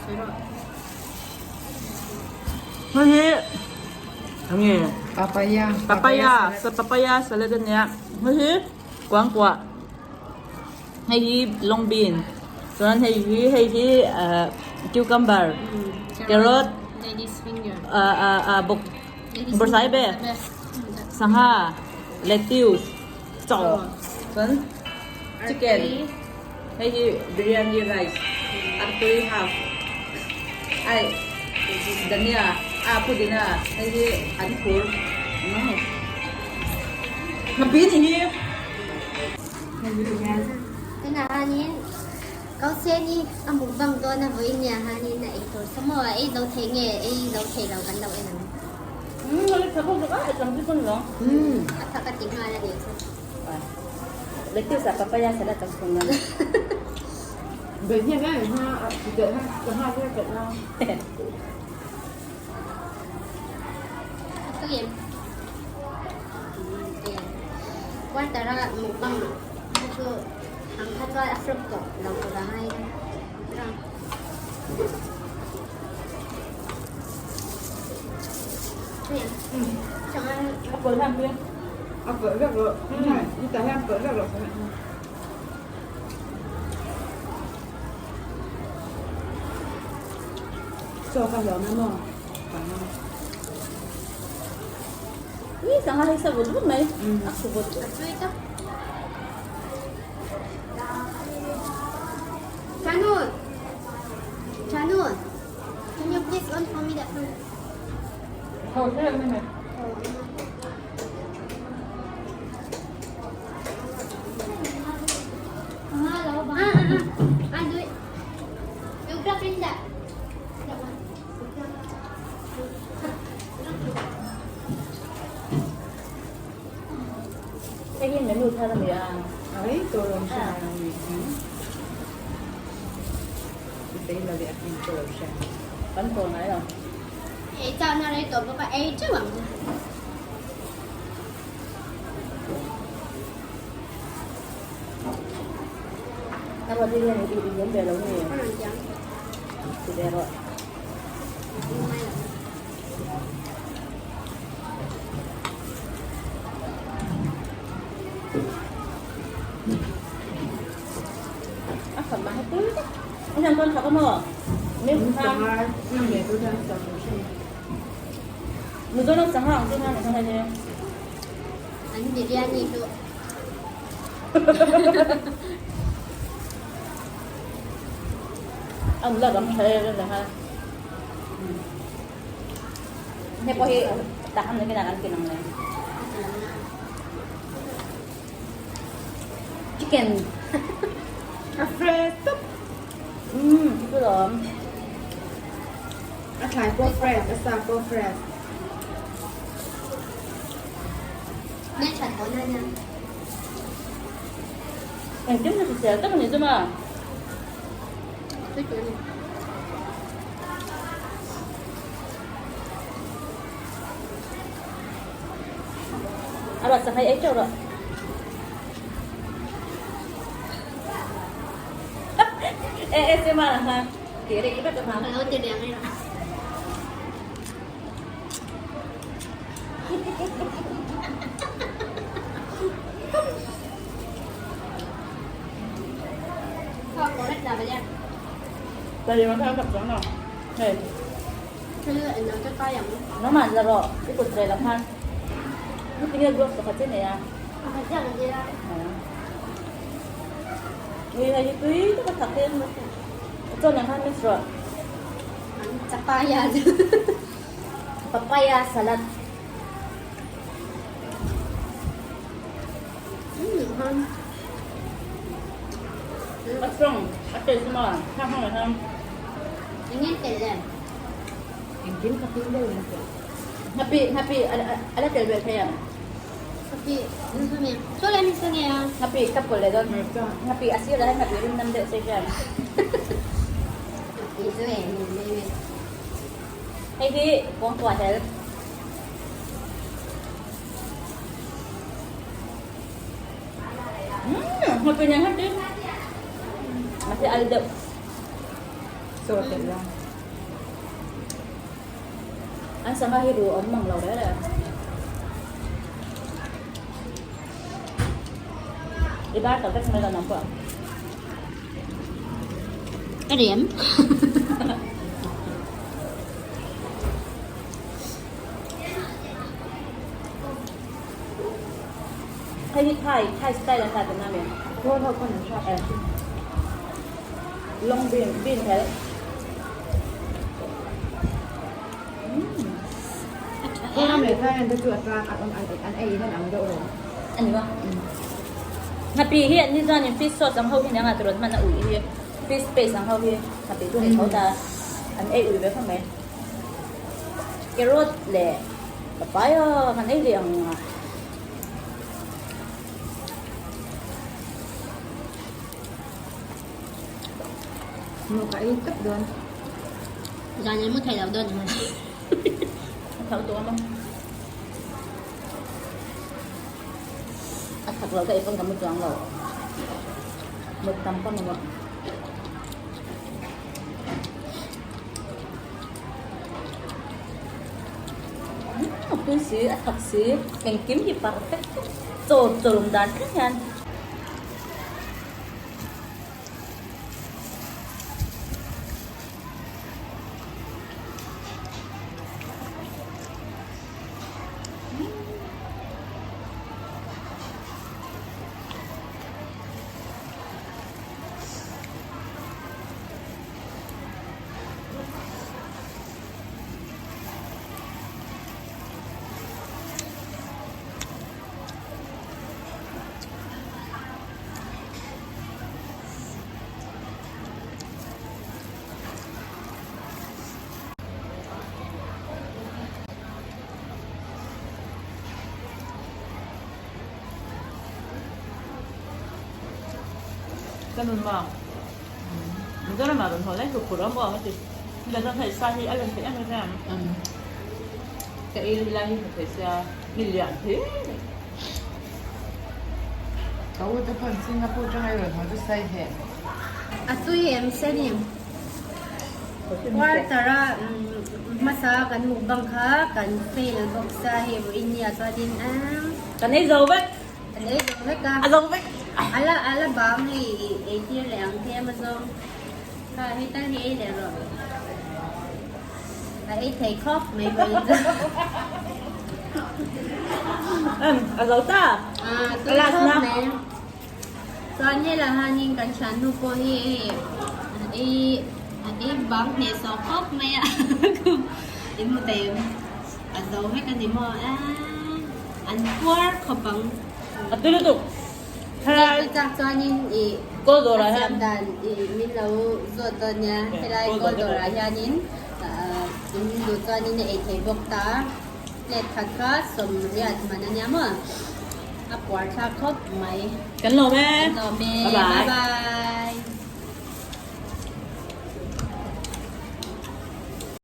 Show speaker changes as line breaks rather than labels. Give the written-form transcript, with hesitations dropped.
Hei hi enge
Papaya.
Papaya papaya salad ania hei hi kuangkuah hei hi long bean chuan hei hi hei hi ah cucumber carrot ah ah ah bawk bawrhsaibe sangha lettuce chaw chuan chicken. Hei hi biryani rice artui half ai dhania a pudina hei hi an phur Hnapui ni hi.
Tunah hianin Kauseni a mukbang dawn a vawiin nia hianin a eitur sa maw a ei zo thei nge ei zo thei lo kan lo en ang.
Umm a tha bawk a ei tam chu pawn lo.
A tha ka ti nghal a nih chu.
Lettuce ah papaya salad a chhung a.
Quarter a mukbang kha chu ang kha chuan a flop tawh lo tur a ngai a.
A pawlh hian pui.
A pawlh vek rawh. Tah hian pawlh vek rawh. Chaw kha hlawm em aw?
Ni sangha hi sa vut vut mai. A khu vut.
A chui tak. Chanun! Chanun! Can you please on for me that one? Ah, ah, ah. Ah, do it. You grab in that. That one.
Hei hi menu thar a ni a.
Ai to lo hria ang ni. Tei la leh a hming pawh lo hria.
Kan tawh ngai lo.
Ei chau na rei tawh bawk a ei teuh ang.
A ruat hi hian i i ve lo nge? Ti ve rawh. A khat mah hi tui tak. Anh làm con thật không ạ? Nếu không Mizoram sangha ang chu hman kha hei.
An biryani chu.
An la dam tha em em ha. He pawh hi tahan na kinan an kinang le. Chicken.
A fresh top.
Chu lawm.
A thlai pawh fresh, a sa pawh fresh.
Hmel that pawh na nia.
Engkim hi hrisel tak a ni chu ma.
Tui tur a ni.
A ruat sanghai ei teuh rawh. E e se ma la ha. Tih rih vek a hma.
Ka lo ti ve ang e.
Nangmah la rawh i kut ve lo khan heti nge gloves pakhat che nei a ui hei hi tui tak a thak hi chuan ang khan mix rawh
Papaya
papaya salad a strong a taste maw hang hang hang
Engkim kha tui deuh in a piah.
Ngapih ngapih a la tel ve thei ang. Ngapih ka pawlh leh dawn. Ngapih a sirah hian ngapih rim nam deuh se hian. Hei hi kawngkuah hel. Umm ngapih nen hian tui. Mahse al deuh.
Chaw telh la.
An sangha hi ru awm mang lo reng reng. I bar tak vek mai lo nang pawh.
Ka rem.
Hei hi Thai, Thai style an la ta na me.
Kawl ho pawn an hriat
Eh. Long bean, bean hel.
Kawl ram leh Thailand te chu a tlang an an an ei in an ang deuh reng.
Ani ba? Ngapih hi an ni chuan in fish sauce ang ho hi nia nga turawn hman a ui hi. Fish paste ang ho hi ngapih chu ni tho ta. An ei ui ve khawp mai. Carrot leh papaya kan ei leh ang a.
Maw ka ei tawp dawn.
Zan ei mu thei lo dawn ni.
A thak dawn a. A thak lo ka ei pawn ka mu chuang lo. Mut tam ka mamawh. A pui si, a thak si, engkim hi perfect vek. Chaw chawlum dan thleng hian.
Ka nun maw? Mizoram ah rawn haw lai chu phur awm awm a ti. Ka chuan hei sa hi a len theih em em em. Ka ei lai hi hmu thei sia mi lian thei em. Ka u te pawn Singapore atanga i rawn haw chu sai heh.
A tui em Seni? Quarter a hmasa kan mukbang kha kan fail bawk sa hei vawiin nia chuanin a.
Kan ei zo vek.
Kan ei zo vek a.
A zo vek.
A la a la bang hei i ei tir leh ang tlem a zawng. Kha hei tal hi ei leh rawh. A ei thei khawp mai vawiin chu.
Em a zo ta.
A tui khawp mai. Chuan hela hanin kan thiannu pawh hi hei ei ei bang hnehsawh khawp mai a in hmu thei em a zo vek a ni maw a an puar khawp ang.
A tui lutuk
helai chak chuanin ih
Kawl dawrah hian
a siam dan ih min lo zawt dawn nia helai kawl dawrah hianin in duh chuanin a ei thei bawk ta plate khat kha sawmriat man a nia maw. A puar thlak khawp mai.
Kan lawm e.
Kan lawm e.
Bye bye.
Bye bye.